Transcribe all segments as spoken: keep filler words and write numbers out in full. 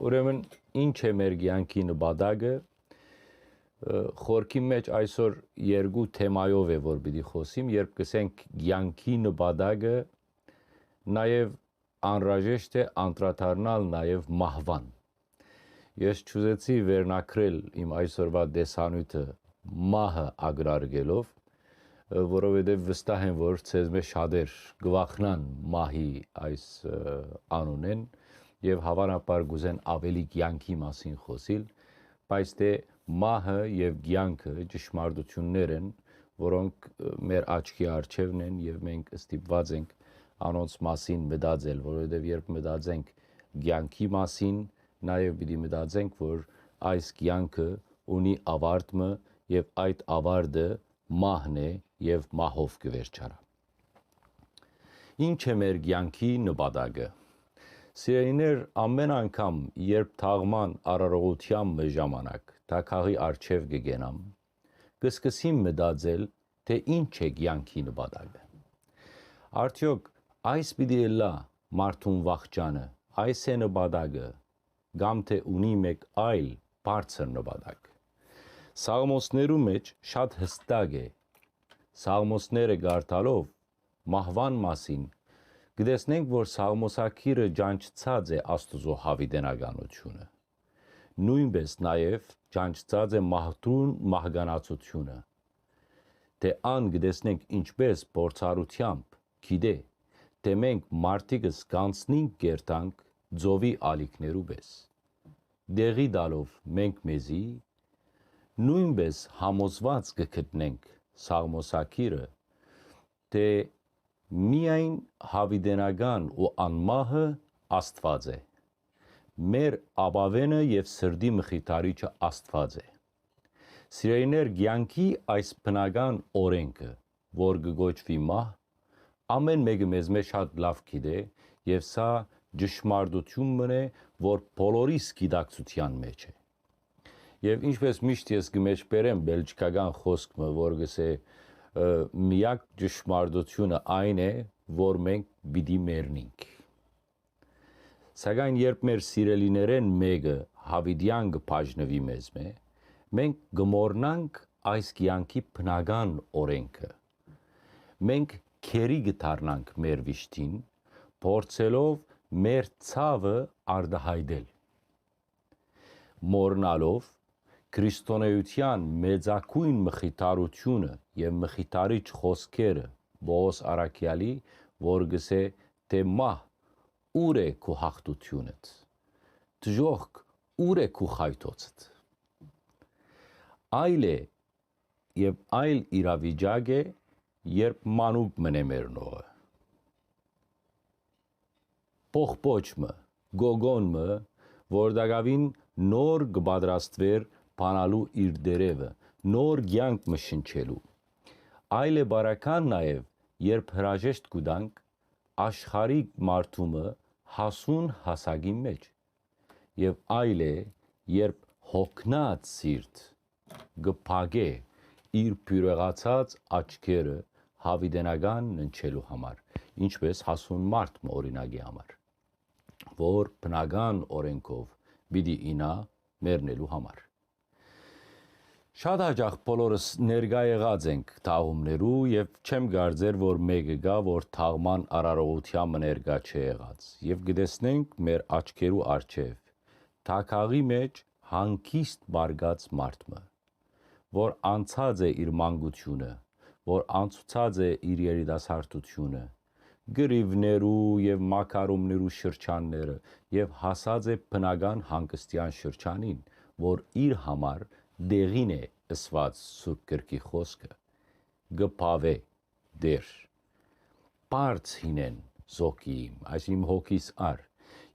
Ուրեմն, ի՞նչ է մեր կեանքի նպատակը։ Ը, խորքի մեջ այսօր երկու թեմայով է, որ պիտի խոսիմ, երբ կ'ըսենք կեանքի նպատակը, նաեւ անհրաժեշտ է անդրադառնալ նաեւ մահուան։ Ես չուզեցի վերնագրել իմ այսօրվա տեսանիւթը մահը ակնարկելով, ը, որովհետեւ վստահ եմ, որ ձեզմէ շատեր կը վախնան մահի այս, ը, անունէն եւ հաւանաբար կ'ուզեն աւելի կեանքի մասին խօսիլ, բայց թէ մահը եւ կեանքը ճշմարտութիւններ են, որոնք, ը, մեր աչքի առջեւն են եւ մենք ստիպուած ենք անոնց մասին մտածել, որովհետեւ երբ մտածենք կեանքի մասին, նաեւ պիտի մտածենք, որ այս կեանքը ունի աւարտ մը եւ այդ աւարտը մահն է եւ մահով կը վերջանայ։ Ի՞նչ է մեր կեանքի նպատակը։ Սիրելիներ, ամէն անգամ, երբ թաղման արարողութեան մը ժամանակ թագաղի առջեւ կը կենամ, կը սկսեմ մտածել, թէ ի՞նչ է կեանքի նպատակը։ Արդեօք այս պիտի ըլլայ մարդուն վախճանը, այս է նպատակը, կամ թէ ունի մէկ այլ բարձր նպատակ։ Սաղմոսներու մեջ շատ յստակ է։ Սաղմոսները կարդալով մահուան մասին, կը տեսնենք, որ սաղմոսագիրը ճանչցած է Աստուծոյ յաւիտենականութիւնը։ Նոյնպէս նաեւ ճանչցած է մարդուն մահկանացութիւնը, թէ ան կը տեսնենք ինչպէս փորձառութեամբ գիտէ, թէ մենք մարդիկս կ'անցնենք կ'երթանք ծովի ալիքներու պէս։ Տեղի տալով մենք մեզի, նոյնպէս համոզուած կը գտնենք սաղմոսագիրը, թէ միայն յաւիտենական ու անմահը Աստուած է։ Մեր ապաւէնը եւ սրտի մխիթարիչը Աստուած է։ Սիրելիներ, կեանքի այս բնական օրէնքը, որ կը կոչուի մահ, ամէն մէկը մեզմէ շատ լաւ գիտէ եւ սա ճշմարտութիւն մըն է, որ բոլորիս գիտակցութեան մեջ է։ Եւ ինչպէս միշտ ես կը մեջբերեմ բելգիքական խօսք մը, որ կ'ըսէ, ը, միակ ճշմարտութիւնը այն է, որ մենք պիտի մեռնինք։ Սակայն երբ մեր սիրելիներէն մէկը յաւիտեան կը բաժնուի մեզմէ, մենք կը մոռնանք այս կեանքի բնական օրէնքը։ Մենք գերի կը դառնանք մեր վիշտին, փորձելով մեր ցաւը արտայայտել։ Մոռնալով քրիստոնէութեան մեծագոյն մխիթարութիւնը եւ մխիթարիչ խօսքերը Պողոս առաքեալի, որ կ'ըսէ թէ մահ, ո՞ւր է քու յաղթութիւնդ, դժոխք, ո՞ւր է քու խայթոցդ։ Այլ է եւ այլ իրավիճակ է, երբ մանուկ մնէ մեռնողը։ Պողպոչ մը, գոգոն մը, որ տակաւին նոր կը պատրաստուէր բանալու իր տերեւը, նոր կեանք մը շնչելու։ Այլ է բարական նաեւ, երբ հրաժեշտ կու տանք աշխարհիկ մարդու մը հասուն հասակին մեջ։ Եւ այլ է, երբ հոգնած սիրտ կը փակէ իր բիւրեղացած աչքերը յաւիտենական ննջելու համար, ինչպէս հասուն մարդ մը օրինակի համար, որ բնական օրէնքով պիտի իյնայ մեռնելու համար։ Շատ յաճախ բոլորս ներկայ եղած ենք թաղումներու եւ չեմ կարծեր, որ մէկը կայ, որ թաղման արարողութեան մը ներկայ չէ եղած։ Եւ կը տեսնենք մեր աչքերու առջեւ թագաղի մեջ հանգիստ պառկած մարդ մը, որ անցած է իր մանկութիւնը, որ անցուցած է իր երիտասարդութիւնը, կռիւներու եւ մակարումներու շրջանները եւ հասած է բնական հանգստեան շրջանին, որ իր համար տեղին է ըսուած Սուրբ Գրքի խօսքը, կը բաւէ Տէր, պարծ հինեն զոկի իմ, այսինքն՝ հոգիս առ։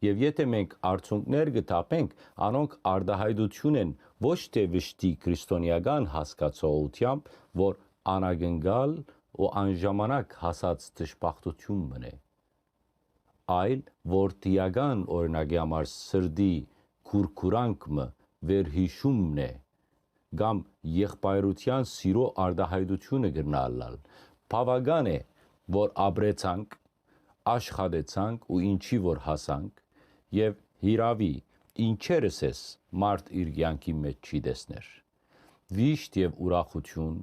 Եւ եթէ մենք արցունքներ կը թափենք, անոնք արտայայտություն են ոչ թէ վշտի քրիստոնեական հասկացողութեամբ, որ անակնկալ ու անժամանակ հասած դժբախտութիւն մըն է, այլ որդիական, օրինակի համար, սրտի քուրքուրանք մը, վերհիշումն է, կամ եղբայրութեան սիրո արտայայտությունը կրնայ ըլլալ։ Բաւական է, որ ապրեցանք, աշխատեցանք ու ինչի որ հասանք, եւ հիրաւի, ինչեր ըսես մարդ իր կեանքին մէջ չի տեսներ։ Վիշտ եւ ուրախութիւն,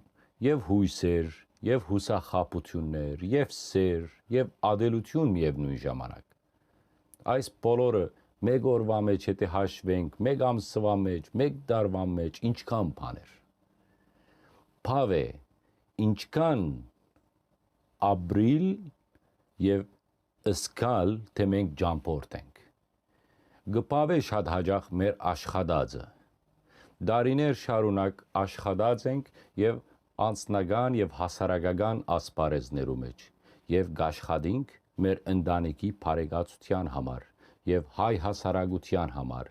եւ յոյսեր, եւ յուսախաբութիւններ, եւ սեր, եւ ատելութիւն միեւնոյն ժամանակ։ Այս բոլորը մէկ օրուայ մէջ, եթե հաշուենք, մէկ ամսուայ մէջ, մէկ տարուայ մէջ, ինչքան բաներ։ Բաւ է, ինչքան ապրիլ եւ զգալ, թէ մենք ճամբորդ ենք։ Կը բաւէ շատ յաճախ մեր աշխատածը։ Դարիներ շարունակ աշխատած ենք եւ անձնական եւ հասարակական ասպարեզներու մէջ, եւ կաշխատինք մեր ընտանիքի բարեկացութեան համար եւ հայ հասարակութեան համար,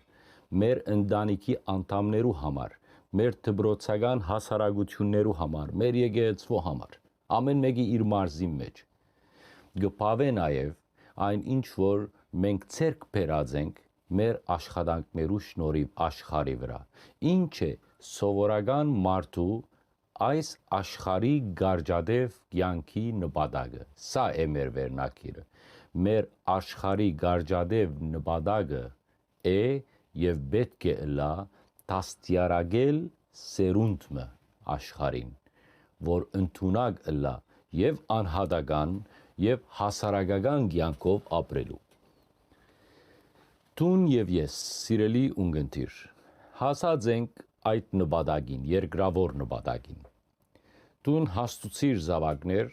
մեր ընտանիքի անդամներու համար, մեր դպրոցական հասարակութիւններու համար, մեր եկեղեցւոյ համար, ամէն մէկի իր մարզին մէջ։ Կը բաւէ նաեւ այն ինչ որ մենք ձեռք բերած ենք մեր աշխատանքներու շնորհիւ աշխարհի վրայ, ինչ է սովորական մարդու այս աշխարհի գարճատեւ կեանքի նպատակը։ Սա է մեր վերնագիրը։ Մեր աշխարհի գարճատեւ նպատակը է եւ պէտք է ըլլայ դաստիարակել սերունդ մը աշխարհին, որ ընդունակ ըլլայ եւ անհատական եւ հասարակական կեանքով ապրելու։ Դուն եւ ես, սիրելի ունգընտիր, հասած ենք այդ նպատակին, երկրաւոր նպատակին։ Դուն հասցուցիր զաւակներ,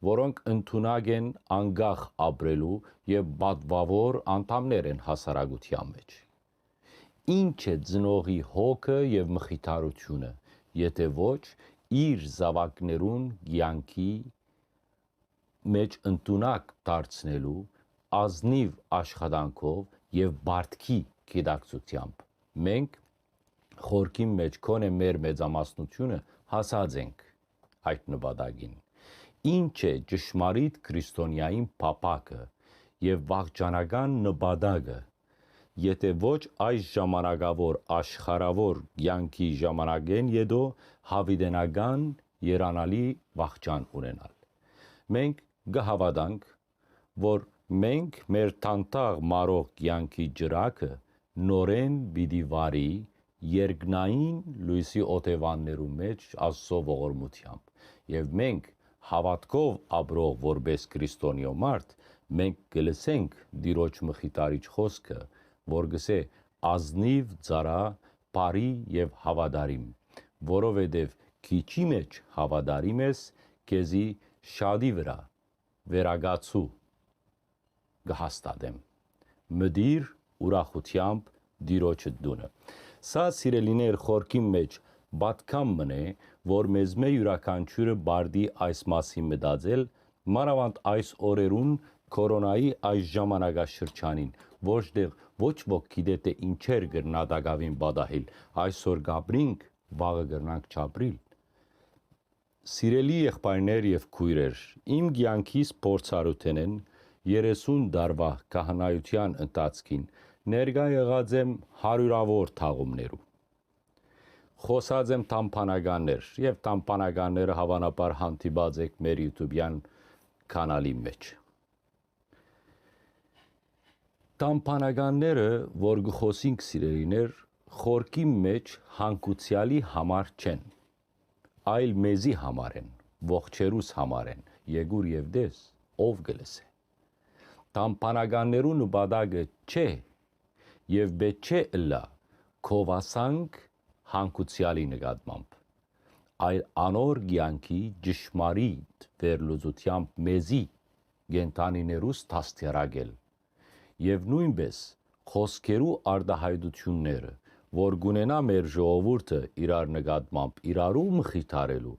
որոնք ընդունակ են անկախ ապրելու եւ պատուաւոր անդամներ են հասարակութեան մէջ։ Ինչ է ծնողի հոգը եւ մխիթարութիւնը, եթէ ոչ իր զաւակներուն կեանքի մէջ ընդունակ դարձնելու ազնիւ աշխատանքով եւ բարդքի գիտակցութեամբ։ Մենք խորքին մէջ քոնէ մեր մեծամասնութիւնը հասած ենք այդ նպատակին։ Ինչ է ճշմարիտ քրիստոնեային փափաքը եւ վախճանական նպատակը, եթէ ոչ այս ժամանակաւոր աշխարհաւոր կեանքի ժամանակէն յետոյ յաւիտենական երանալի վախճան ունենալ։ Մենք կը հաւատանք, որ մենք մեր թանթաղ մարող կեանքի ճրագը նորէն պիտի վառի երկնային լոյսի օթեւաններու մէջ Աստուծոյ ողորմութեամբ։ Եւ մենք հաւատքով ապրող որպէս քրիստոնեայ մարդ, մենք կը լսենք Տիրոջ մխիթարիչ խօսքը, որ կ'ըսէ. «Ազնիւ ծառայ, բարի եւ հաւատարիմ, որովհետեւ քիչի մէջ հաւատարիմ ես, քեզի շատի վրայ վերակացու կը հաստատեմ։ Մտիր ուրախութեամբ Տիրոջը տունը»։ Սա, սիրելիներ, խորքին մէջ պատգամ մըն է, որ մեզմէ իւրաքանչիւրը պարտի այս մասին մտածել, մանաւանդ այս օրերուն, քորոնայի այս ժամանակաշրջանին, որտեղ ոչ ոք գիտէ թէ ինչեր կրնայ տակաւին պատահիլ, այսօր կ'ապրինք, վաղը կրնանք չապրիլ։ Սիրելի եղբայրներ եւ քոյրեր, իմ կեանքիս փորձառութենէն երեսուն տարուայ քահանայութեան ընթացքին ներկայ եղած եմ հարիւրաւոր թաղումներու։ Խօսած եմ թամբանականներ, եւ թամբանականները, հաւանաբար, հանդիպած էք մեր YouTube-յան կանալին մէջ։ Թամբանականները, որ կը խօսինք, սիրելիներ, խորքին մէջ հանգուցեալի համար չեն, այլ մեզի համար են, ողջերուս համար են, եկուր եւ տես, ով կը լսէ։ Թամբանականներու նպատակը չէ եւ պէտք չէ ըլլայ գովասանք հանգուցեալի նկատմամբ, այլ անոր կեանքի ճշմարիտ վերլուծութեամբ մեզի, կենդանիներուս, դաստիարակել։ Եւ նոյնպէս խօսքերու արտայայտութիւնները, որ կունենայ մեր ժողովուրդը իրար նկատմամբ իրարու մխիթարելու,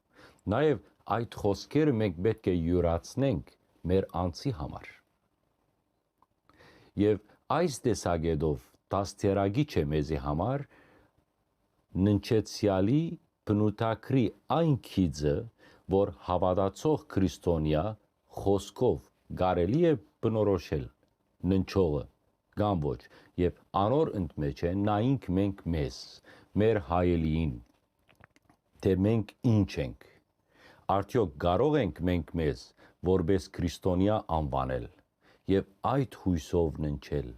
նաեւ այդ խօսքերը մենք պէտք է իւրացնենք մեր անձի համար։ Եւ այս տեսակետով դաստիարակիչ է մեզի համար ննջեցեալի բնութագրի այն գիծը, որ հաւատացող քրիստոնեայ խօսքով կարելի է բնորոշել ննջողը կամ ոչ, եւ անոր ընդմէջ է նայինք մենք մեզ, մեր հայելիին, թէ մենք ինչ ենք։ Արդեօք կարո՞ղ ենք մենք մեզ որպէս քրիստոնեայ անուանել եւ այդ յոյսով ննջել։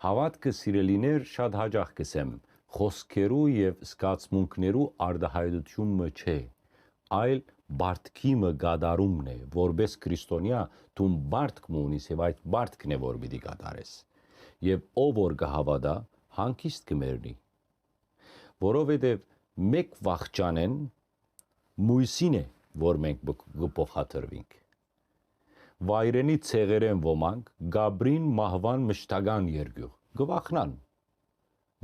Հաւատքը, սիրելիներ, շատ յաճախ կ'ըսեմ, խօսքերու եւ զգացմունքներու արտայայտութիւն մը չէ, այլ պարտքի մը կատարումն է, որպէս քրիստոնեայ դուն պարտք մը ունիս եւ այդ պարտքն է, որ պիտի կատարես։ Եւ ով որ կը հաւատայ, հանգիստ կը մեռնի։ Որովհետեւ մէկ վախճանէն, մոյսին է, որ մենք կը փոխադրուինք։ Վայրենի ցեղերէն ոմանք կ'ապրին մահուան մշտական երկիւղ, կը վախնան։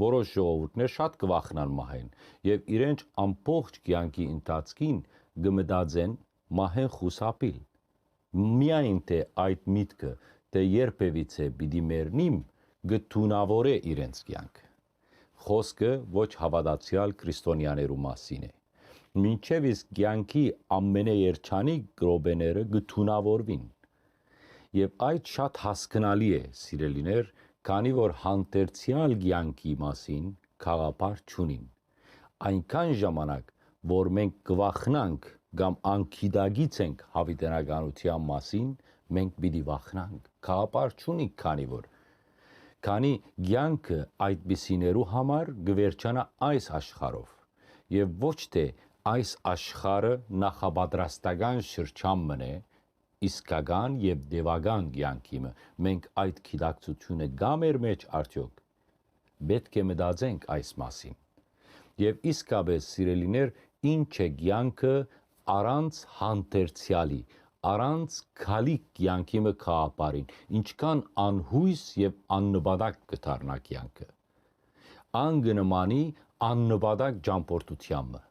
Որոշ ժողովուրդներ շատ կը վախնան մահէն եւ իրենց ամբողջ կեանքի ընթացքին կը մտածեն մահէն խուսափիլ։ Միայն թէ այդ միտքը, թէ երբեւիցէ պիտի մեռնիմ, կը թունաւորէ իրենց կեանքը։ Խօսքը ոչ հաւատացեալ քրիստոնեաներու մասին է։ Մինչեւ իսկ կեանքի ամենաերջանիկ րոպեները կը թունաւորուին։ Եւ այդ շատ հասկնալի է, սիրելիներ, քանի որ հանդերձեալ կեանքի մասին գաղափար չունին։ Այնքան ժամանակ, որ մենք կը վախնանք կամ անգիտակից ենք յաւիտենականութեան մասին, մենք պիտի վախնանք, գաղափար չունի, քանի որ, քանի կեանքը այդպիսիներու համար կը վերջանայ այս աշխարհով, եւ ոչ թէ այս աշխարհը նախապատրաստական շրջան մըն է, իսկական եւ տեւական կեանքի մը, մենք այդ գիտակցութիւնը կա մեր մէջ արդեօք։ Պէտք է մտածենք այս մասին։ Եւ իսկապէս, սիրելիներ, ի՞նչ է կեանքը առանց հանդերձեալի, առանց գալիք կեանքի մը գաղափարին, ինչքան անյոյս եւ աննպատակ կը դառնայ կեանքը։ Ան կը նմանի աննպատակ ճամբորդութեան մը։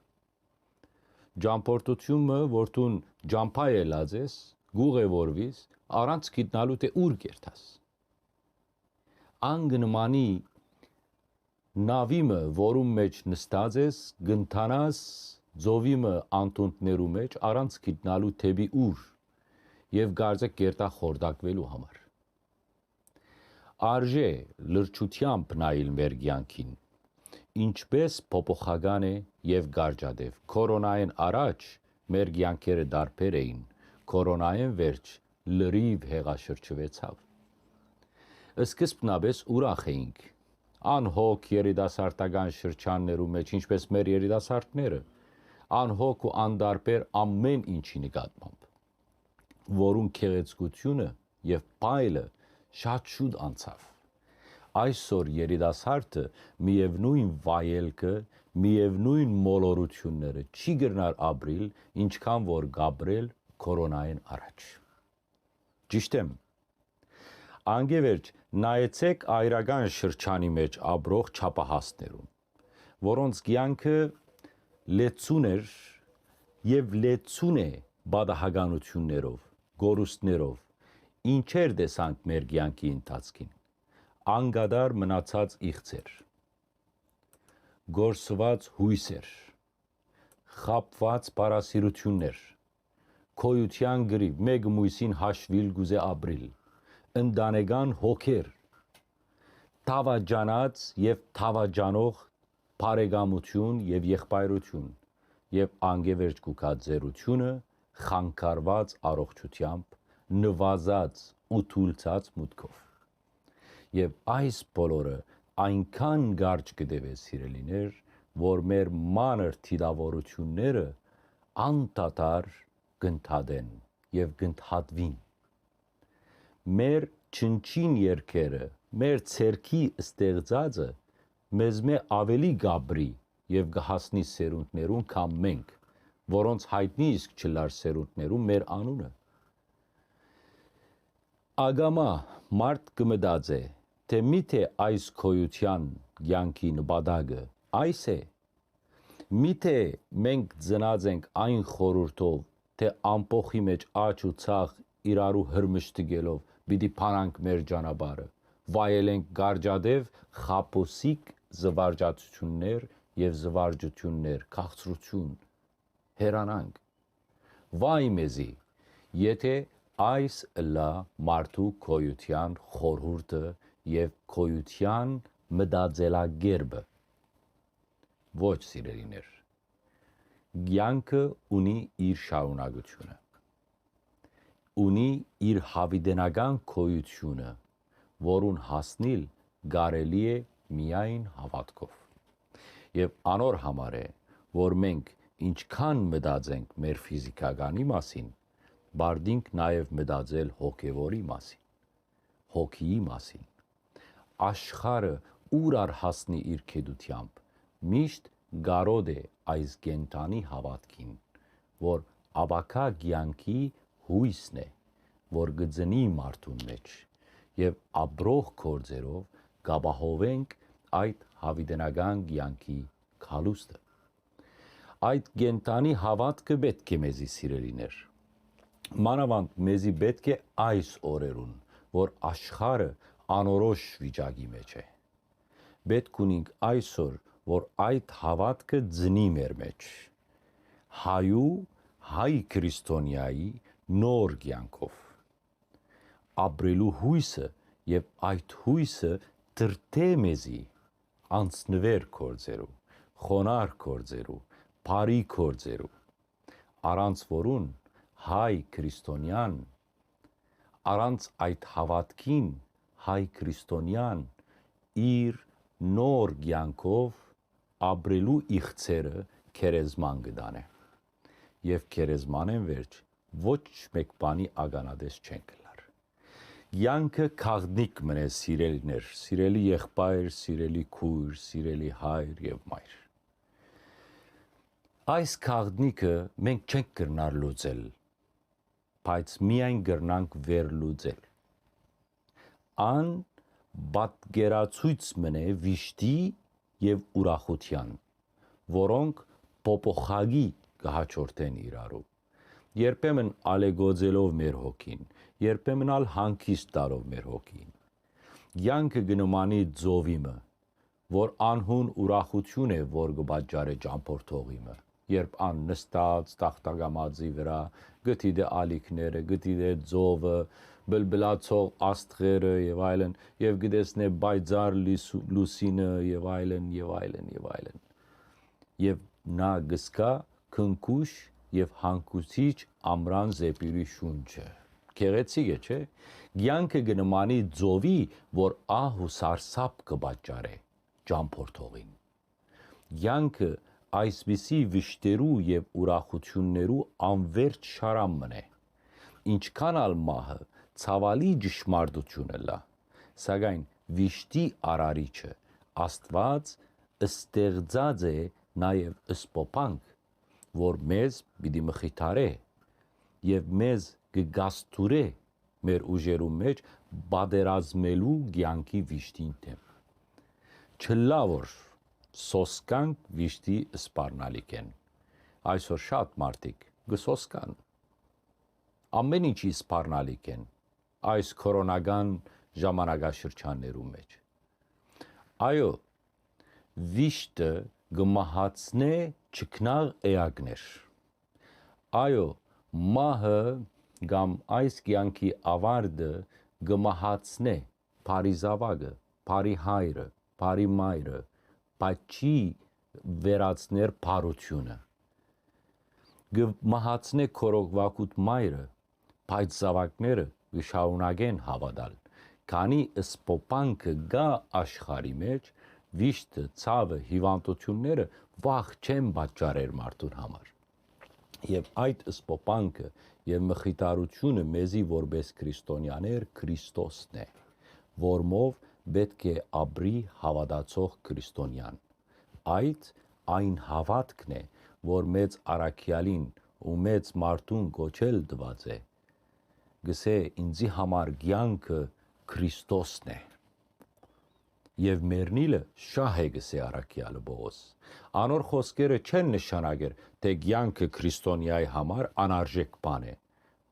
Ճամբորդութիւն մը, որ դուն ճամբայ ելած ես, կ'ուղեւորուիս, առանց գիտնալու թէ ուր կ'երթաս։ Ան կը նմանի նաւի մը, որուն մէջ նստած ես, կ'ընթանաս ծովի մը անդունդներու մէջ, առանց գիտնալու դէպի ուր, եւ կարծեք կ'երթայ խորտակուելու համար։ Արժէ լրջութեամբ նայիլ մեր կեանքին, ինչպէս փոփոխական է եւ կարճատեւ։ Քորոնայէն առաջ մեր կեանքերը տարբեր էին, քորոնայէն վերջ լրիվ հեղաշրջուեցաւ։ Սկզբնապէս ուրախ էինք, անհոգ երիտասարդական շրջաններու մէջ, ինչպէս մեր երիտասարդները, անհոգ ու անտարբեր ամէն ինչի նկատմամբ, որուն գեղեցկութիւնը եւ պայլը շատ շուտ անցաւ։ Այսօր երիտասարդը միեւնոյն վայելքը, միեւնոյն մոլորութիւնները չի կրնար ապրիլ, ինչքան որ կ'ապրէր քորոնայէն առաջ։ Ճիշդ եմ։ Անկէ վերջ, նայեցէք այրական շրջանի մէջ ապրող չափահասներուն, որոնց կեանքը լեցուն էր եւ լեցուն է պատահականութիւններով, կորուստներով, ինչեր տեսանք մեր կեանքի ընթացքին, անկատար մնացած իղձեր, կորսուած յոյսեր, խաբուած պարասիրութիւններ, գոյութեան կռիւ, մէկը մոյսին հաշուիլ կ'ուզէ ապրիլ, ընտանեկան հոգեր, դաւաճանած եւ դաւաճանող բարեկամութիւն եւ եղբայրութիւն, եւ անկէ վերջ կու գայ ծերութիւնը խանգարուած առողջութեամբ, նուազած ու թուլցած մուտքով։ Եւ այս բոլորը այնքան կարճ կը տեւէ, սիրելիներ, որ մեր մանր դիտաւորութիւնները անդադար կ'ընդհատեն եւ կ'ընդհատուին։ Մեր չնչին երկերը, մեր ցերկի ստեղծածը մեզմէ աւելի կ'ապրի եւ կը հասնի սերունդներուն, քան մենք, որոնց յայտնի իսկ չըլլար սերունդներուն մեր անունը։ Ակամայ մարդ կը մտածէ, թէ միթէ այս գոյութեան կեանքի նպատակը այս է։ Միթէ մենք ծնած ենք այն խորհուրդով, թէ ամբոխի մէջ աջ ու ցախ իրարու հրմշտկելով պիտի բանանք մեր ճանապարհը, վայելենք կարճատեւ խաբոսիկ զվարճացություններ եւ զվարճություններ, քաղցրություն, հեռանանք։ Վայ մեզի, եթէ այս ըլլայ մարդու գոյութեան խորհուրդը եւ գոյութեան մտածելակերպը։ Ոչ, սիրելիներ, կեանքը ունի իր շարունակութիւնը, ունի իր յաւիտենական գոյութիւնը, որուն հասնիլ կարելի է միայն հաւատքով։ Եւ անոր համար է, որ մենք ինչքան մտածենք մեր ֆիզիքականի մասին, պարտինք նաեւ մտածել հոգեվորի մասին, հոգիի մասին։ Աշխարհը ուր ար հասնի իր գիտությամբ, միշտ կարօտ է այս կենդանի հաւատքին, որ ապագայ կեանքի յոյսն է, որ կը ծնի մարդուն մէջ, եւ ապրող գործերով կ'ապահովենք այդ յաւիտենական կեանքի գալուստը։ Այդ կենդանի հաւատքը պէտք է մեզի, սիրելիներ, մանաւանդ մեզի պէտք է այս օրերուն, որ աշխարհը անորոշ վիճակի մէջ է։ Պէտք ունինք այսօր, որ այդ հաւատքը ծնի մեր մէջ, հայու, հայ քրիստոնեայի նոր կեանքով, ապրելու յոյսը, եւ այդ յոյսը դրդէ մեզի անցնուեր գործերու, խոնարհ գործերու, բարի գործերու, առանց որուն հայ քրիստոնեան, առանց այդ հաւատքին հայ քրիստոնեան իր նոր կեանքով ապրելու իղձերը գերեզման կը տանէ։ Եւ գերեզմանէն վերջ ոչ մէկ բանի ականատես չենք ըլլար։ Կեանքը գաղտնիք մըն է, սիրելիներ, սիրելի եղբայր, սիրելի քույր, սիրելի հայր եւ մայր։ Այս գաղտնիքը մենք չենք կրնար լուծել, բայց միայն կրնանք վերլուծել։ Ան պատկերացոյց մըն է վիշտի եւ ուրախութեան, որոնք փոփոխակի կը հաջորդեն իրարու։ Երբեմն ալեգոծելով մեր հոգին, երբեմն ալ հանգիստ տալով մեր հոգին։ Կեանքը կը նմանի ծովի մը, որ անհուն ուրախութիւն է, որ կը պատճառէ ճամբորդողի մը, երբ ան նստած տախտակամածի վրայ, կը դիտէ ալիքները, կը դիտէ ծովը, բլբլացող աստղերը եւ այլն, եւ կը տեսնէ պայծառ լիսու-, լուսինը եւ այլն, եւ այլն, եւ այլն։ Եւ նա կը զգայ քնքուշ եւ հանգուցիչ ամրան զէպիրի շունչը։ Գեղեցիկ է, չէ՞։ Կեանքը կը նմանի ծովի, որ ահ ու սարսափ կը պատճառէ ճամբորդողին։ Կեանքը այսպիսի վիշտերու եւ ուրախութիւններու անվերջ շարան մըն է։ Ինչքան ալ մահը ցաւալի ճշմարտութիւն ըլլայ, սակայն վիշտի արարիչը, Աստուած, ստեղծած է նաեւ սփոփանք, որ մեզ պիտի մխիթարէ եւ մեզ կը գաստուրէ մեր ուժերու մէջ պատերազմելու կեանքի վիշտին դէմ։ Չըլլայ որ սոսկանք վիշտի սպառնալիքէն։ Այսօր շատ մարդիկ կը սոսկան ամէն ինչի սպառնալիքէն այս կորոնական ժամանակաշրջաններու մէջ։ Այո, վիշտը կը մահացնէ չքնաղ էակներ։ Այո, մահը կամ այս կեանքի աւարտը կը մահացնէ բարի զաւակը, բարի հայրը, բարի մայրը, բայց չի վերացներ բարութիւնը։ Կը մահացնէ քորոքուակուդ մայրը, բայց զաւակները կը շարունակեն հաւատալ, քանի սփոփանքը կայ աշխարհի մէջ, վիշտը, ցաւը, հիւանդութիւնները վախ չեն պատճառեր մարդուն համար։ Եւ այդ սփոփանքը եւ մխիթարութիւնը մեզի որպէս քրիստոնեաներ Քրիստոսն է, որմով պէտք է ապրի հաւատացող քրիստոնեան։ Այդ այն հաւատքն է, որ մեծ առաքեալին ու մեծ մարդուն կոչել տուած է, կ'ըսէ. «Ինձի համար կեանքը Քրիստոսն է, եւ մեռնիլը շահ է», կ'ըսէ առաքեալը Պողոս։ Անոր խօսքերը չեն նշանակեր, թէ կեանքը քրիստոնեայի համար անարժէք բան է,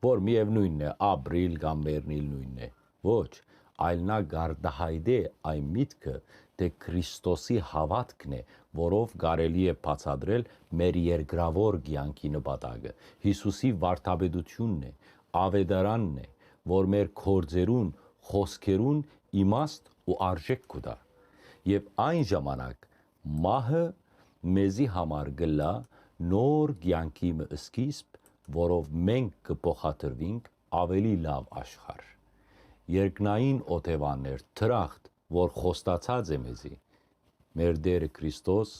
որ միեւնոյնն է, ապրիլ կամ մեռնիլ նոյնն է։ Ոչ, այլ նա կ'արտահայտէ այն միտքը, թէ Քրիստոսի հաւատքն է, որով կարելի է բացատրել մեր երկրաւոր կեանքի նպատակը, Յիսուսի վարդապետութիւնն է, աւետարանն է, որ մեր գործերուն, խօսքերուն իմաստ ու արժէք կու տայ։ Եւ այն ժամանակ մահը մեզի համար կ'ըլլայ նոր կեանքի մը սկիզբ, որով մենք կը փոխադրուինք աւելի լաւ աշխարհ։ Երկնային օթեւաններ, դրախտ, որ խոստացած է մեզի, մեր Տէրը Քրիստոս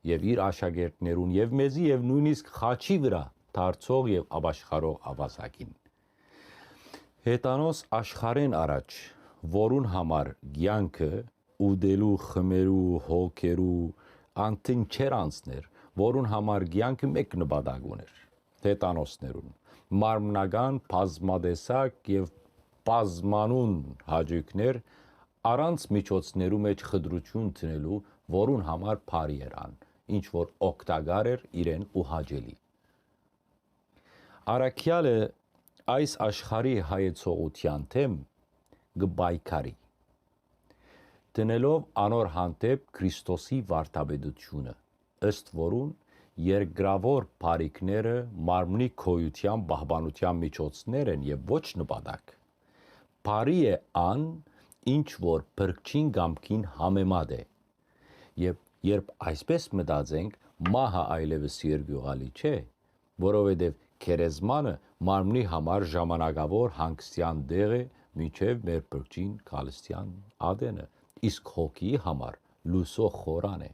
եւ իր աշակերտներուն եւ մեզի եւ նոյնիսկ խաչի վրայ դարձող եւ ապաշխարող աւազակին։ Հեթանոս աշխարհէն առաջ, որուն համար կեանքը ուտելու, խմելու, հոգերու անթին չէր անցներ, որուն համար կեանքը մէկ նպատակ ունէր, հեթանոսներուն, մարմնական բազմատեսակ եւ բազմանուն հաճոյքներ առանց միջոցներու մէջ խտրութիւն դնելու, որուն համար բարի էր ան, ինչ որ օգտակար էր իրեն ու հաճելի։ Առաքեալը այս աշխարհի հայեցողութեան դէմ կը պայքարի, դնելով անոր հանդէպ Քրիստոսի վարդապետութիւնը, ըստ որուն երկրաւոր բարիքները մարմնի գոյութեան պահպանութեան միջոցներ են եւ ոչ նպատակ։ Բարի է ան, ինչ որ փրկչին կամքին համեմատ է։ Եւ երբ այսպես մտածենք, մահը այլեւս երկիւղալի չէ, որովհետեւ գերեզմանը մարմնի համար ժամանակաւոր հանգստեան տեղ է, մինչեւ մեր փրկչին գալստեան ատենը, իսկ հոգիի համար լուսող խորան է,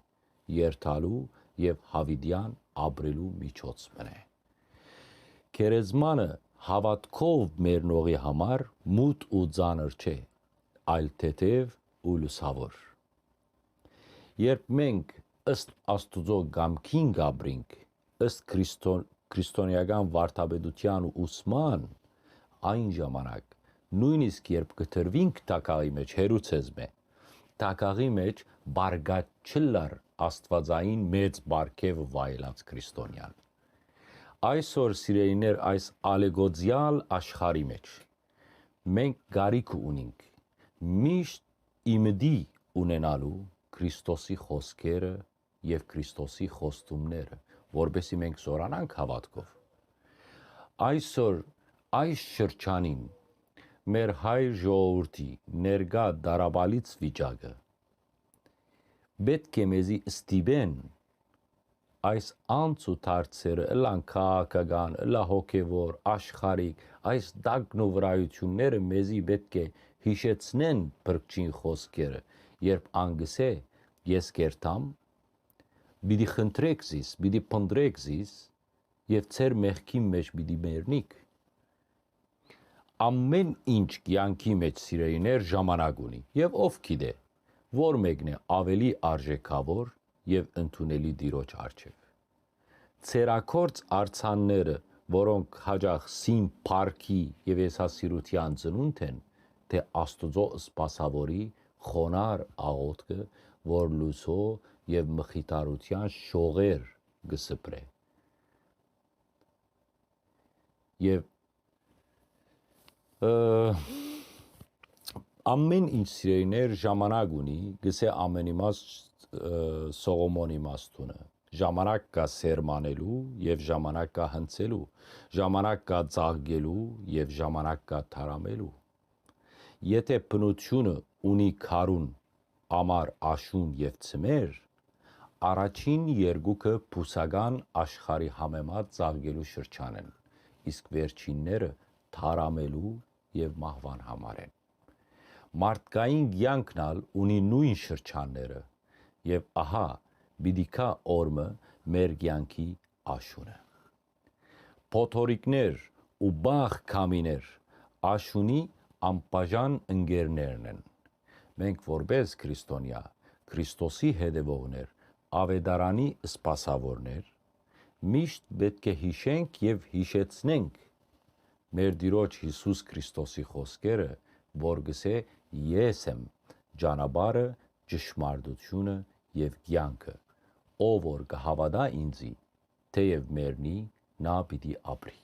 երթալու եւ յաւիտեան ապրելու միջոց մըն է։ Գերեզմանը հաւատքով մեռնողի համար մութ ու ծանր չէ, այլ թեթեւ ու լուսաւոր։ Երբ մենք ըստ Աստուծոյ կամքին կ'ապրինք, ըստ Քրիստո-, քրիստոնեական վարդապետութեան ու ուսման, այն ժամանակ, նոյնիսկ երբ կը դրուինք տակաղի մէջ, հերու ձեզմէ, տակաղի մէջ բարկած չ'ըլլար աստուածային մեծ պարգեւը վայելած քրիստոնեան։ Այսօր, սիրելիներ, այս ալեգոծիալ աշխարհի մէջ մենք կարիք ունինք միշտ ի մտի ունենալու Քրիստոսի խօսքերը եւ Քրիստոսի խոստումները, որպեսզի մենք զօրանանք հաւատքով։ Այսօր, այս շրջանին, մեր հայ ժողովուրդի ներկայ տառապալից վիճակը պէտք է մեզի ստիպեն այս անց ու դարձերը, ըլլան քաղաքական, ըլլա հոգեւոր, աշխարհիկ, այս տակնուվրայութիւնները մեզի պէտք է յիշեցնեն փրկչին խօսքերը, երբ ան կ'ըսէ. «Ես կ'երթամ, պիտի խնդրէք զիս, պիտի փնտռէք զիս եւ ձեր մեղքին մէջ պիտի մեռնիք»։ Ամէն ինչ կեանքի մէջ, սիրելիներ, ժամանակ ունի, եւ ով գիտէ, որ մեկն է աւելի արժեքաւոր եւ ընդունելի Տիրոջ առջեւ։ Ցերագործ արձանները, որոնք յաճախ սին փառքի եւ եսասիրութեան ծնունդ են, թէ Աստուծոյ սպասաւորի խոնարհ աղօթքը, որ լուսոյ եւ մխիթարութեան շողեր կը սփռէ։ Եւ, ը, ամէն ինչ, սիրելիներ, ժամանակ ունի, գսե ամէն իմաստ, ը, Սողոմոնի իմաստունը։ Ժամանակ կայ սերմանելու եւ ժամանակ կայ հնձելու, ժամանակ կայ ծաղկելու եւ ժամանակ կայ թարամելու։ Եթէ բնութիւնը ունի քարուն, ամառ, աշուն եւ ձմեռ, առաջին երկուքը բուսական աշխարհի համեմատ ծաղկելու շրջան են, իսկ վերջինները թարամելու եւ մահուան համար են։ Մարդկային կեանքն ալ ունի նոյն շրջանները, եւ ահա, պիտի գայ օր մը մեր կեանքի աշունը։ Փոթորիկներ ու բախ քամիներ աշունի անբաժան ընկերներն են։ Մենք, որպէս քրիստոնեայ, Քրիստոսի հետեւողներ, աւետարանի սպասաւորներ, միշտ պէտք է յիշենք եւ յիշեցնենք մեր Տիրոջ Յիսուս Քրիստոսի խօսքերը, որ գսէ. «Ես եմ ճանապարհը, ճշմարտությունը եւ կեանքը. ով որ կը հաւատայ ինծի, թէեւ մեռնի, նա պիտի ապրի»։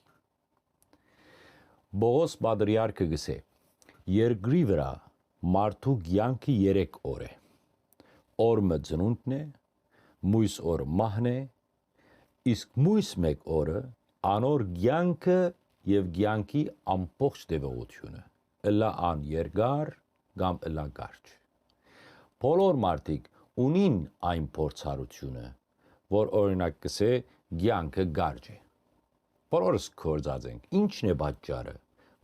Պողոս պատրիարքը գսէ. «Երկրի վրայ մարդու կեանքը երեք օր է։ Օր մը ծնունդն է, մոյս օր մահն է, իսկ մոյս մէկ օրը անոր կեանքը եւ կեանքի ամբողջ տեւողութիւնը, ըլլայ ան երկար կամ ըլլայ կարճ»։ Բոլոր մարդիկ ունին այն փորձառութիւնը, որ, օրինակ, կսէ, կեանքը կարճ է։ Բոլորս գործած ենք։ Ի՞նչն է պատճառը,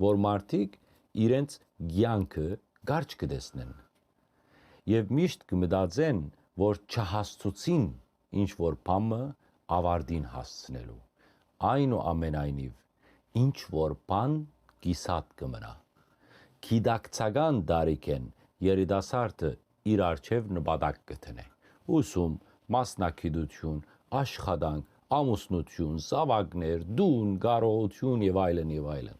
որ մարդիկ իրենց կեանքը կարճ կը տեսնեն։ եւ միշտ կը մտածեն, որ չհասցուցին ինչ որ բան մը ավարտին հասցնելու։ Այնուամենայնիվ, ինչ որ բան կիսատ կը մնայ։ Գիտակցական տարիքէն երիտասարդը իր առջեւ նպատակ կը դնէ։ Ուսում, մասնագիտութիւն, աշխատանք, ամուսնութիւն, զաւակներ, տուն, կարողութիւն եւ այլն եւ այլն։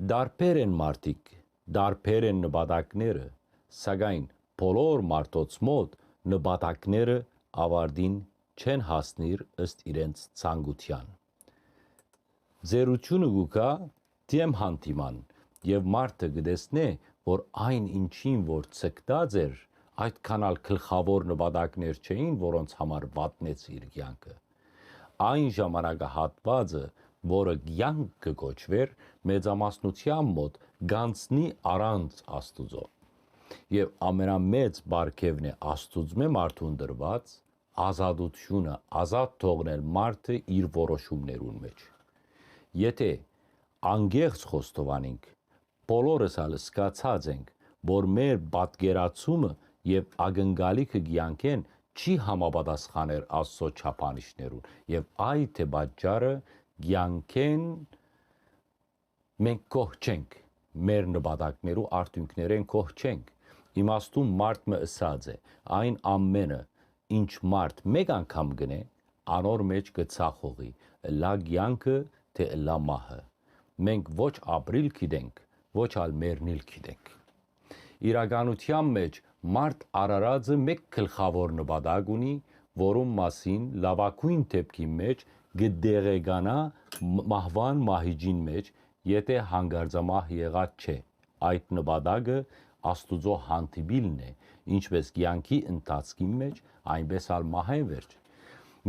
Տարբեր են մարդիկ, տարբեր են նպատակները, սակայն բոլոր մարդոց մոտ նպատակները ավարտին չեն հասնիր ըստ իրենց ցանկութեան։ Ձեռութիւնը կու գայ դիեմ հանդիման եւ մարդը կը տեսնէ, որ այն ինչին որ ձգտած էր, այդքան ալ գլխաւոր նպատակներ չէին, որոնց համար վատնեց իր կեանքը։ Այն ժամանակահատուածը, որը կեանք կը կոչուէր, մեծամասնութեան մոտ գանձնի առանց Աստուծոյ։ Եւ ամենամեծ պարգեւն է Աստուծմէ մարդուն տրուած, ազատութիւնը, ազատ թողնել մարդը իր որոշումներուն մէջ։ Եթէ անկեղծ խոստովանենք, բոլորս ալ զգացած ենք, որ մեր պատկերացումը եւ ակնկալիքը կեանքէն չի համապատասխաներ Աստծոյ չափանիշներուն, եւ այդ է պատճառը կեանքէն մենք գոհ չենք, մեր նպատակներու արդիւնքներէն գոհ չենք։ Իմաստուն մարդ մը ըսած է. «Այն ամենը, ինչ մարդ մէկ անգամ կ'ընէ, անոր մէջ կը ցախողի, ըլլայ կեանքը, թէ ըլլայ մահը»։ Մենք ոչ ապրիլ գիտենք, ոչ ալ մեռնիլ գիտենք։ Իրականութեան մէջ մարդ արարածը մէկ գլխաւոր նպատակ ունի, որուն մասին լաւագոյն դէպքին մէջ կը տեղեկանայ մ-, մահուան մահիճին մէջ, եթէ հանկարծամահ եղած չէ։ Այդ նպատակը Աստուծոյ հանդիպիլն է, ինչպէս կեանքի ընթացքին մէջ, այնպէս ալ մահէն վերջ։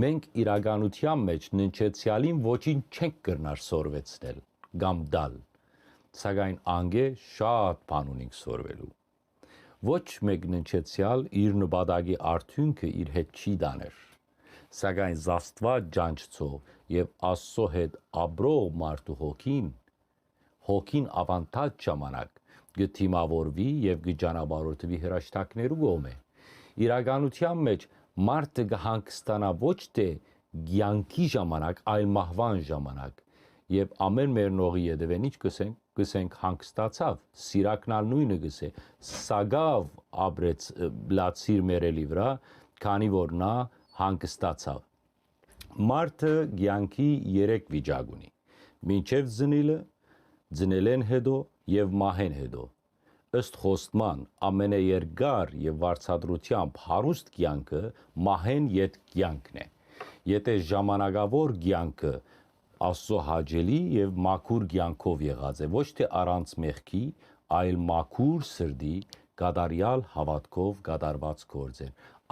Մենք իրականութեան մէջ ննջեցեալին ոչինչ չենք կրնար սորվեցնել կամ տալ, սակայն անկէ շատ բան ունենք սորվելու։ Ոչ մէկ ննջեցեալ իր նպատակի արդիւնքը իր հետ չի տաներ, սակայն Աստուած ճանչցող եւ Աստծոյ հետ ապրող մարդու հոգին, հոգին աւանդած ժամանակ կը դիմաւորուի եւ կը ճանապարհորդուի հրեշտակներու կողմէ։ Իրականութեան մէջ մարդը կը հանգստանայ ոչ թէ կեանքի ժամանակ, այլ մահուան ժամանակ։ Եւ ամէն մեռնողի ետեւէն ինչ կ'ըսենք, կ'ըսենք հանգստացաւ, Սիրակն ալ նոյնը կ'ըսէ, սակաւ ապրեց, ը, լացիր մեռելի վրայ, քանի որ նա հանգստացաւ։ Մարդը կեանքի երեք վիճակ ունի. մինչեւ ծնիլը, ծնելէն հետո եւ մահէն հետո։ Ըստ խոստման, ամենաերկար եւ վարձատրութեամբ հարուստ կեանքը մահէն յետ կեանքն է։ Եթէ ժամանակաւոր կեանքը Աստծոյ հաճելի եւ մաքուր կեանքով եղած է, ոչ թէ առանց մեղքի, այլ մաքուր սրտի, կատարեալ հաւատքով կատարուած գործեր։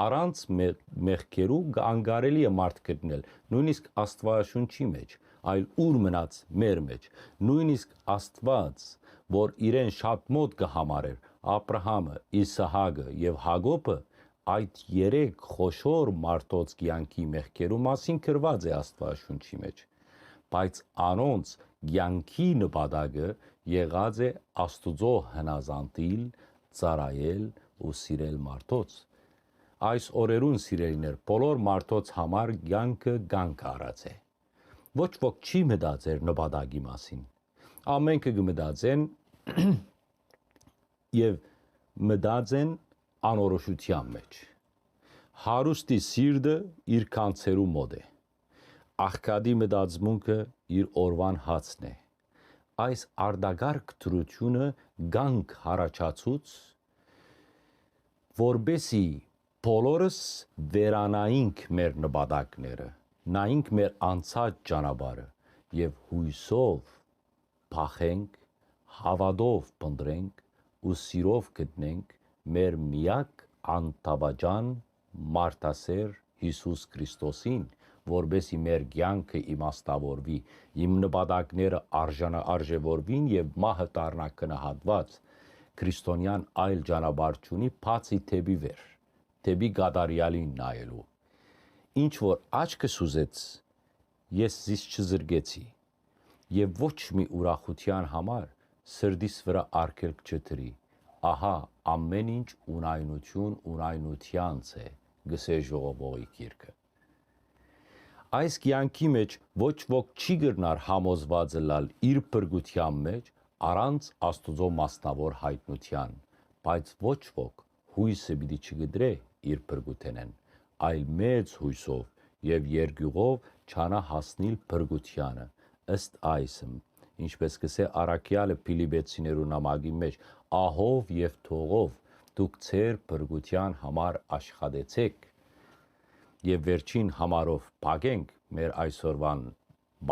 Առանց մե-, մեղքերու անկարելի է մարդ գտնել, նոյնիսկ Աստուածաշունչի մէջ, այլ ուր մնաց մեր մէջ։ Նոյնիսկ Աստուած, որ իրեն շատ մոտ կը համարէր Աբրահամը, Իսահակը եւ Յակոբը, այդ երեք խոշոր մարդոց կեանքի մեղքերու մասին գրուած է Աստուածաշունչի մէջ, բայց անոնց կեանքի նպատակը եղած է Աստուծոյ հնազանդիլ, ծառայել ու սիրել մարդոց։ Այս օրերուն, սիրելիներ, բոլոր մարդոց համար կեանքը կանգ առած է։ Ոչ ոք չի մտածեր նպատակի մասին։ Ամենքը կը մտածեն եւ մտած են անորոշութեան մէջ։ Հարուստի սիրտը իր գանձերու մոտ է։ Աղքատի մտածմունքը իր օրուան հացն է։ Այս արտակարգ դրութիւնը կանգ յառաջացուց, որպեսզի բոլորս վերանայինք մեր նպատակները, նայինք մեր անցած ճանապարհը եւ յոյսով փախենք, հաւատով փնտռենք ու սիրով գտնենք մեր միակ անտավաճան մարդասեր Յիսուս Քրիստոսին, որպեսզի մեր կեանքը իմաստաւորուի, իմ նպատակները արժանա-, արժեւորուին եւ մահը դառնայ գնահատուած։ Քրիստոնեան այլ ճանապարհ չունի, բացի դէպի վեր, դէպի կատարեալին նայելու։ Ինչ որ աչքս ուզեց, ես զիս չզրկեցի, եւ ոչ մի ուրախութեան համար սրտիս վրայ արգելք չդրի, ահա, ամէն ինչ ունայնություն ունայնութեանց է, կ'ըսէ ժողովողի գիրքը։ Այս կեանքի մէջ ոչ ոք չի կրնար համոզուած ըլլալ իր փրկութեան մէջ առանց Աստուծոյ մասնաւոր յայտնութեան, բայց ոչ ոք յոյսը պիտի չկտրէ իր փրկութենէն, այլ մեծ յոյսով եւ երկիւղով չանայ հասնիլ փրկութեանը, ըստ այսմ, ինչպէս կ'ըսէ առաքեալը Փիլիպեցիներու նամակի մէջ, ահով եւ թողով դուք ձեր փրկութեան համար աշխատեցէք։ Եւ վերջին համարով փակենք մեր այսօրուան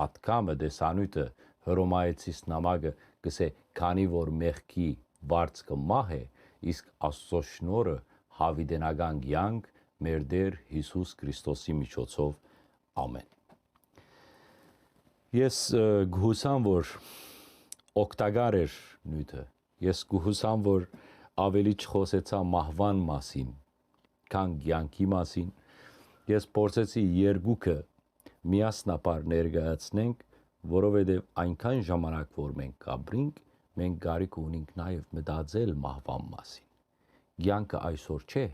պատգամը, տեսանիւթը, Հռոմայեցիս նամակը կ'ըսէ. «Քանի որ մեղքի վարձքը մահ է, իսկ Աստուծոյ շնորհը՝ յաւիտենական կեանք մեր Տէր Յիսուս Քրիստոսի միջոցով։ Ամէն»։ Ես, ը, կ'ուսամ, որ օգտակար էր նիւթը։ Ես կ'ուսամ, որ աւելի չխօսեցայ մահուան մասին, քան կեանքի մասին։ Ես փորձեցի երկուքը միասնաբար ներկայացնենք, որովհետեւ այնքան ժամանակ որ մենք կ'ապրինք, մենք կարիք ունինք նաեւ մտածել մահուան մասին։ Կեանքը այսօր չէ,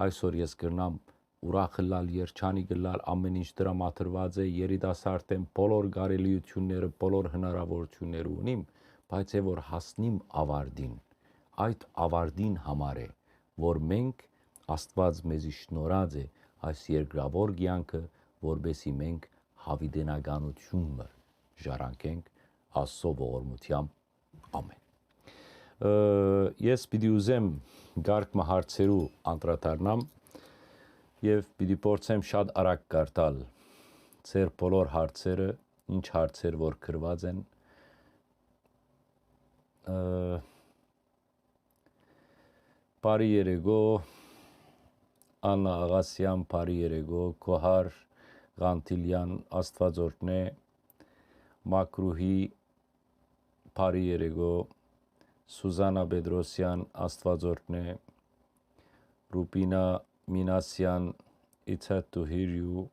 այսօր ես կրնամ ուրախ ըլլալ, երջանիկ ըլլալ, ամէն ինչ տրամադրուած է, երիտասարդ եմ, բոլոր կարելիութիւնները, բոլոր հնարաւորութիւնները ունիմ, բայց է որ հասնիմ աւարտին, այդ աւարտին համար է, որ մենք, Աստուած մեզի շնորհած է այս երկրաւոր կեանքը, որպեսզի մենք յաւիտենականութիւնը ժառանգենք Աստուծոյ ողորմութեամբ։ Ամէն։ Ը, ես պիտի ուզեմ կարգ մը հարցերու անդրադառնամ եւ պիտի փորձեմ շատ արագ կարդալ ձեր բոլոր հարցերը, ինչ հարցեր որ գրուած են։ Ը, բարի երեկո, Աննա Աղասյան, բարի երեկո, Գոհար Ղանթիլյան, Աստուած օրհնէ, Մակրուհի, բարի երեկո, Սուզանա Պետրոսյան, Աստուած օրհնէ, Ռուպինա Մինասյան, it's hard to hear you,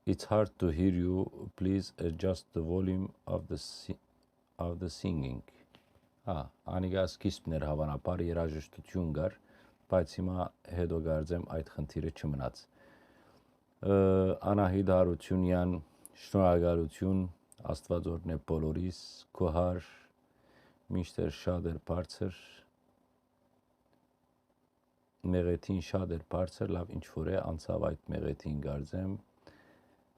it's hard to hear you, please adjust the volume of the si-, of the singing. Հա, անիկա սկիզբն էր, հաւանաբար երաժշտություն կար, բայց հիմա հետո կարծեմ այդ խնդիրը չմնաց։ Ը, Անահիտ Հարությունյան, շնորհակալություն, Աստուած օրհնէ բոլորիս, Գոհար, մինչդեռ շատ էր բարձր, մեղեթին շատ էր բարձր, լաւ ինչ որ է, անցաւ այդ մեղեթին կարծեմ։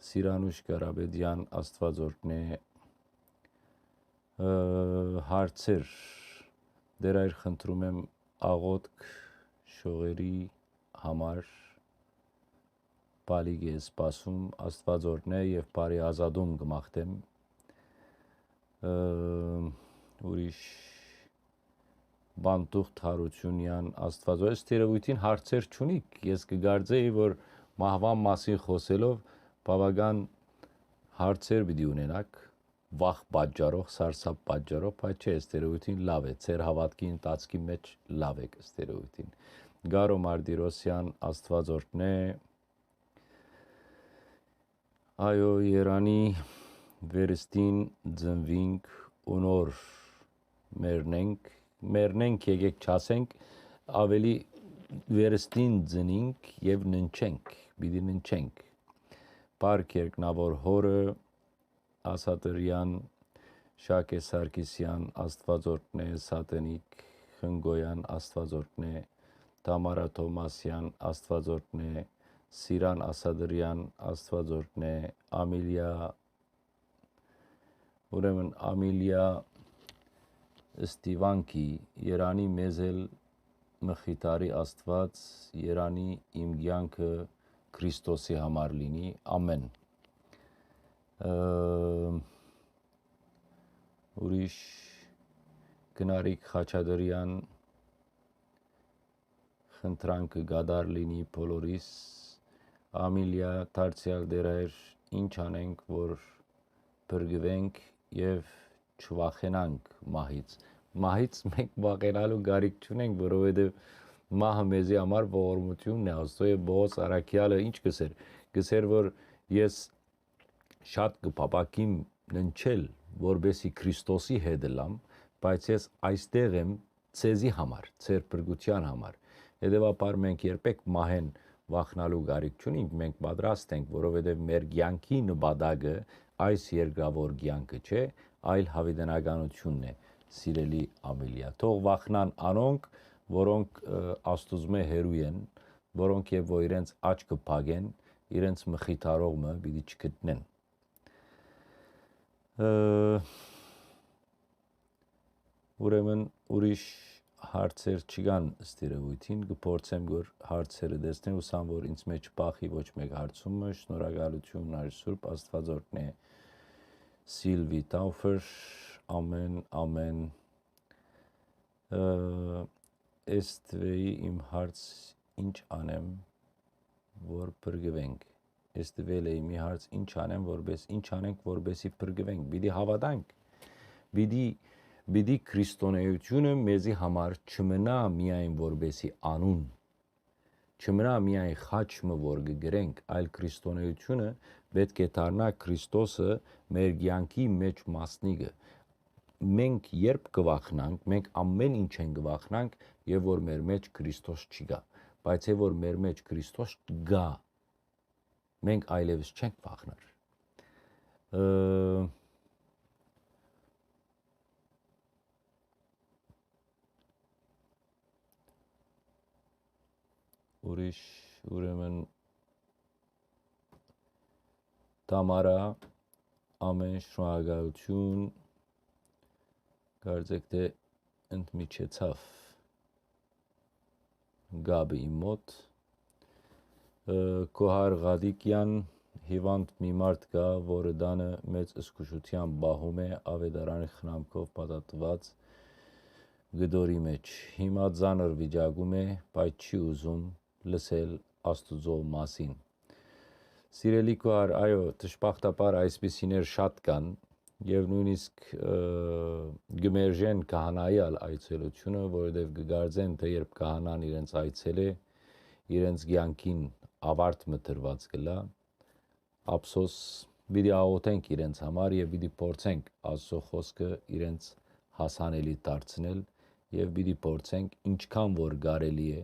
Սիրանուշ Կարապետյան, Աստուած օրհնէ, ը, հարցեր, Տէր Հայր, խնդրում եմ աղոթք շողերի համար, բալիկ է սպասում, Աստուած օրհնէ եւ բարի ազատում կը մաղթեմ։ Ը, ուրիշ Բանտուղթ Հարությունյան, Աստուածո, այս տերեւույթին հարցեր չունիք, ես կը կարծեի, որ մահուան մասին խօսելով բաւական հարցեր պիտի ունենաք, վախ պատճառող, սարսափ պատճառող, բայց չէ, այս տերեւույթին լաւ է, ձեր հաւատքի ընթացքի մէջ լաւ եք, այս տերեւույթին։ Գարո Մարտիրոսյան, Աստուած օրհնէ, Այո, Երանի վերստին ծնվինք ու նոր մեռնենք, մեռնենք, եկեք չասենք, աւելի վերստին ծնինք եւ ննչենք, պիտի ննչենք։ Պարկ երկնաւոր հորը, Ասատրյան, Շակե Սարգսյան, Աստուած օրհնէ, Սատենիկ Խնկոյան, Աստուած օրհնէ, Թամարա Թովմասյան, Աստուած օրհնէ, Սիրան Ասատրյան, Աստուած օրհնէ, Ամիլիա, ուրեմն Ամիլիա Ստիվանքի, Երանի մեզ էլ մխիթարի Աստուած, Երանի իմ կեանքը Քրիստոսի համար լինի, ամեն։ Ը, ուրիշ Գնարիկ Խաչատրյան, խնդրանքը կատար լինի բոլորիս։ Ամիլիա, դարձեալ Տէր Հայր, ինչ անենք, որ փրկուենք եւ չվախենանք մահից։ Մահից մենք վախենալու կարիք չունենք, որովհետեւ մահը մեզի համար ողորմությունն է։ Աստուծոյ Պողոս առաքեալը ինչ կ'ըսէր։ Կ'ըսէր, որ ես շատ կը փափաքիմ ննչել, որպեսզի Քրիստոսի հետ ըլլամ, բայց ես այստեղ եմ ձեզի համար, ձեր փրկութեան համար։ Հետեւաբար մենք երբեք մահէն վախնալու կարիք չունինք, մենք պատրաստ ենք, որովհետեւ մեր կեանքի նպատակը այս երկրաւոր կեանքը չէ, այլ յաւիտենականությունն է, սիրելի Ամիլիա։ Թող վախնան անոնք, որոնք, ը, Աստուծմէ հեռու են, որոնք եւ որ իրենց աչքը փակեն, իրենց մխիթարող մը պիտի չգտնեն։ Ը, ուրեմն ուրիշ հարցեր չկան ըստ երեւոյթին, կը փորձեմ որ հարցերը տեսնեմ, ուսամ որ ինձ մեջ պախի ոչ մեկ հարցում մը, շնորհակալություն, Նարի Սուրբ Աստուածորդն է, Սիլվի Տաուֆեր, ամեն, ամեն, ը, S T V-ի իմ հարց, ինչ անեմ, որ փրկվենք։ S T V-ը իմ հարց, ինչ անեմ, որպես, ինչ անենք, որպեսի փրկվենք։ Պիտի հաւատանք, պիտի, պիտի քրիստոնեությունը մեզի համար չմնայ միայն որպեսի անուն, չմնայ միայն խաչ մը որ կը գրենք, այլ քրիստոնեությունը պէտք է դառնայ Քրիստոսը մեր կեանքի մեջ մասնիկը։ Մենք երբ կը վախնանք, մենք ամեն ինչէն կը վախնանք, եւ որ մեր մեջ Քրիստոս չի գայ, բայց եւ որ մեր մեջ Քրիստոս գայ, մենք այլեւս չենք վախնար։ Ը, ուրիշ, ուրեմն, Թամարա, ամեն շնորհակալություն, կարծեք թէ ընդմիջեցաւ կապը իմ մօտ։ Ը, Գոհար Ղատիկեան, հիվանդ մի մարդ կայ, որը տանը մեծ զգուշութեան պահում է, աւետարանի խնամքով փաթաթուած կտորի մեջ։ Հիմա ծանր վիճակում է, բայց չի ուզում լսել Աստուծոյ մասին։ Սիրելի Գոհար, այո, դժբախտաբար այսպիսիներ շատ կան, եւ նոյնիսկ, ը, կը մերժեն քահանայի ալ այցելությունը, որովհետեւ կը կարծեն, թէ երբ քահանան իրենց այցելէ, իրենց կեանքին աւարտ մը տրուած կ'ըլլայ։ Ափսոս, պիտի աղօթենք իրենց համար եւ պիտի փորձենք Աստուծոյ խօսքը իրենց հասանելի դարձնել եւ պիտի փորձենք ինչքան որ կարելի է,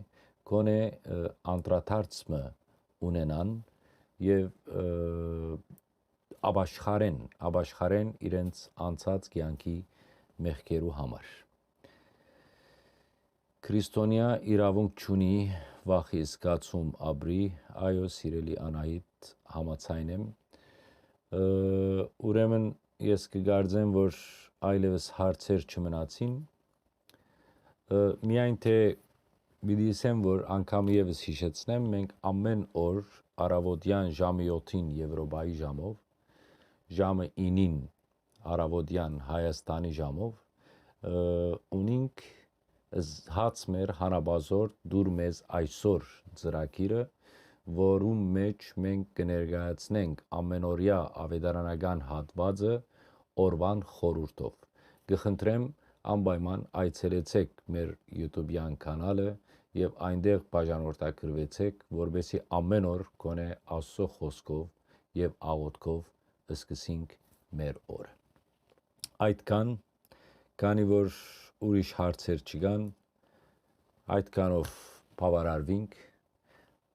գոնե, ը, անդրադարձ մը ունենան եւ, ը, ապաշխարեն, ապաշխարեն իրենց անցած կեանքի մեղքերու համար։ Քրիստոնեայ իրաւունք չունի վախի զգացում ապրի, այո, սիրելի Անահիտ, համաձայն եմ։ Ը, ուրեմն ես կը կարծեմ, որ այլեւս հարցեր չմնացին։ Ը, միայն թէ պիտի ըսեմ, որ անգամ եւս յիշեցնեմ, մենք ամեն օր առաւօտեան ժամը յոթին Եվրոպայի ժամով, ժամը ինին առաւօտեան Հայաստանի ժամով, ը, ունինք զ-, հաց մեր հանապազորդ դուր մեզ այսօր ծրագիրը, որուն մեջ մենք կը ներկայացնենք ամենօրեա աւետարանական հատուածը օրուան խորհուրդով։ Կը խնդրեմ անպայման այցելեցէք մեր YouTube-յան կանալը եւ այնտեղ բաժանորդագրուեցէք, որպեսզի ամեն օր գոնե Աստուծոյ խօսքով եւ աղօթքով սկսենք մեր օրը։ Այդքան, քանի որ ուրիշ հարցեր չկան, այդքանով բաւարարվինք,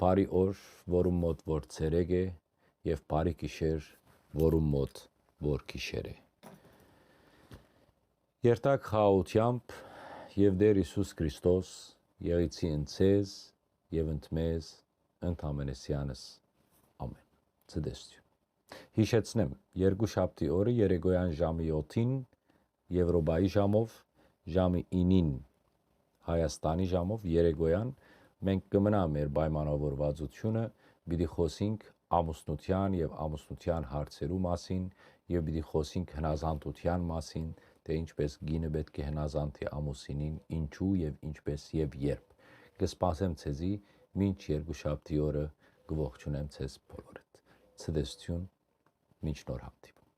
բարի օր, որուն մօտ որ ցերեկ է, եւ բարի գիշեր, որուն մօտ որ գիշեր է։ Երթակ խաղաղութեամբ եւ Տէր Յիսուս Քրիստոս եղիցի ընդ ձեզ եւ ընդ մեզ, ընդ ամենեսեանս։ Ամեն։ Ցտեսություն։ Յիշեցնեմ, երկու շաբթի օրը երեկոյան ժամի յոթին Եվրոպայի ժամով, ժամի ինին Հայաստանի ժամով երեկոյան մենք կը մնանք մեր պայմանավորվածությունը, պիտի խօսենք ամուսնութեան եւ ամուսնութեան հարցերու մասին եւ պիտի խօսենք հնազանդութեան մասին, թէ ինչպես կինը պէտք է հնազանդի ամուսինին, ինչու եւ ինչպես եւ երբ։ Կը սպասեմ ձեզի, մինչ երկու շաբթի օրը կը ողջունեմ ձեզ բոլորդ։ Ցտեսություն, մինչ նոր հանդիպում։